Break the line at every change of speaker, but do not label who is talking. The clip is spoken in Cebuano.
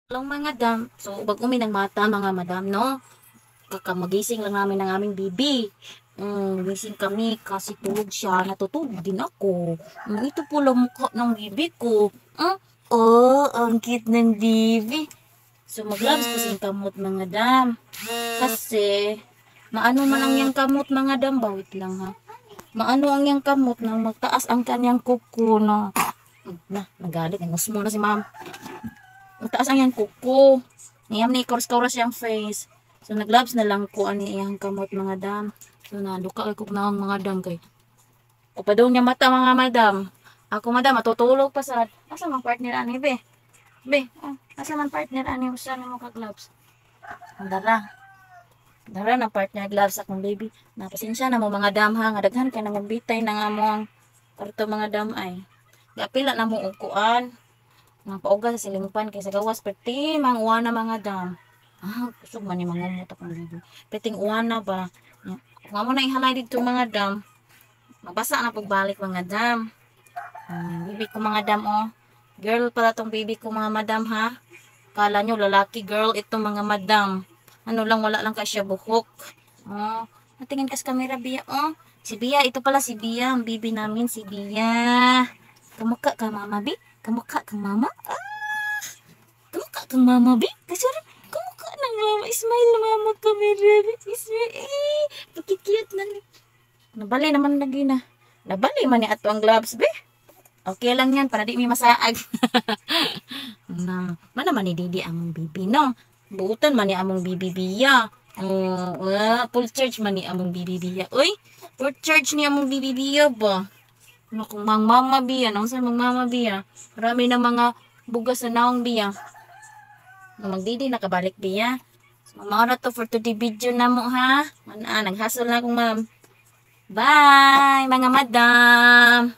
Hello, mga dam. So, bag umi ng mata, mga madam, no? Kakamagising lang namin ng aming bibi. Gising kami kasi tulog siya. Natutulog din ako. Ito po lang mukha ng bibi ko. Oh, ang cute ng bibi. So, mag-gloves ko siyang kamot, mga dam. Kasi, maano man ang iyang kamot, mga dam. Bawit lang, ha. Maano ang iyang kamot nang magtaas ang kanyang kuko, no? Na, nagalit. Nangusmo na si ma'am. Mataas ang iyang kuko. Ngayam ni kauras-kauras siyang face. So nag-gloves na lang ko ani iyang kamot, mga dam. So naduka kay kog naong, mga dam, kay upadong niya mata, mga madam. Ako, madam, matutulog pa sa asa man partner ani, be. Be, oh, asa man partner ani usa nimo ka gloves? Dara. Dara na partner gloves akong baby. Na pasensya na mo, mga dam, ha, nga daghan kay nang bitay na nga mo ang karto, mga dam, ay. Gapila na mo og kuan. Nga pauga sa silingpan kay sa gawas perti mang uwana, mga dam. Ah, kusog man ni mangumot akong baby. Perting uwana ba. Kung amo na ihalay dito, mga dam, mabasa na pagbalik, mga dam. Baby ko, mga dam, oh. Girl pala tong baby ko, mga madam, ha. Kala nyo lalaki, girl ito, mga madam. Ano lang, wala lang ka siya buhok. Oh, natingin ka sa camera, Bia, oh. Si Bia, ito pala si Bia, ang baby namin si Bia. Kamukha ka mama, Bi? Kamukha kang mama? Ah! Kamukha kang mama, Bi? Kasi kamukha ng mama. Smile na mama camera. Smile. Eh, pakikute na ni. Nabali naman lagi na. Nabali man ni ato ang gloves, be. Okay lang yan para di mi masaag. Na, mana man ni Didi among bibi, no? Buutan man ni among bibi biya. Oh, full charge man ni among bibi biya. Uy, full charge ni among bibi biya ba? Ano kung mang mama biya, nang sa mang mama biya. Marami na mga bugas sa naong biya. Nung magdidi nakabalik biya. So, mao na to for today video na mo, ha. Mana, naghasol na akong ma'am. Bye, mga madam.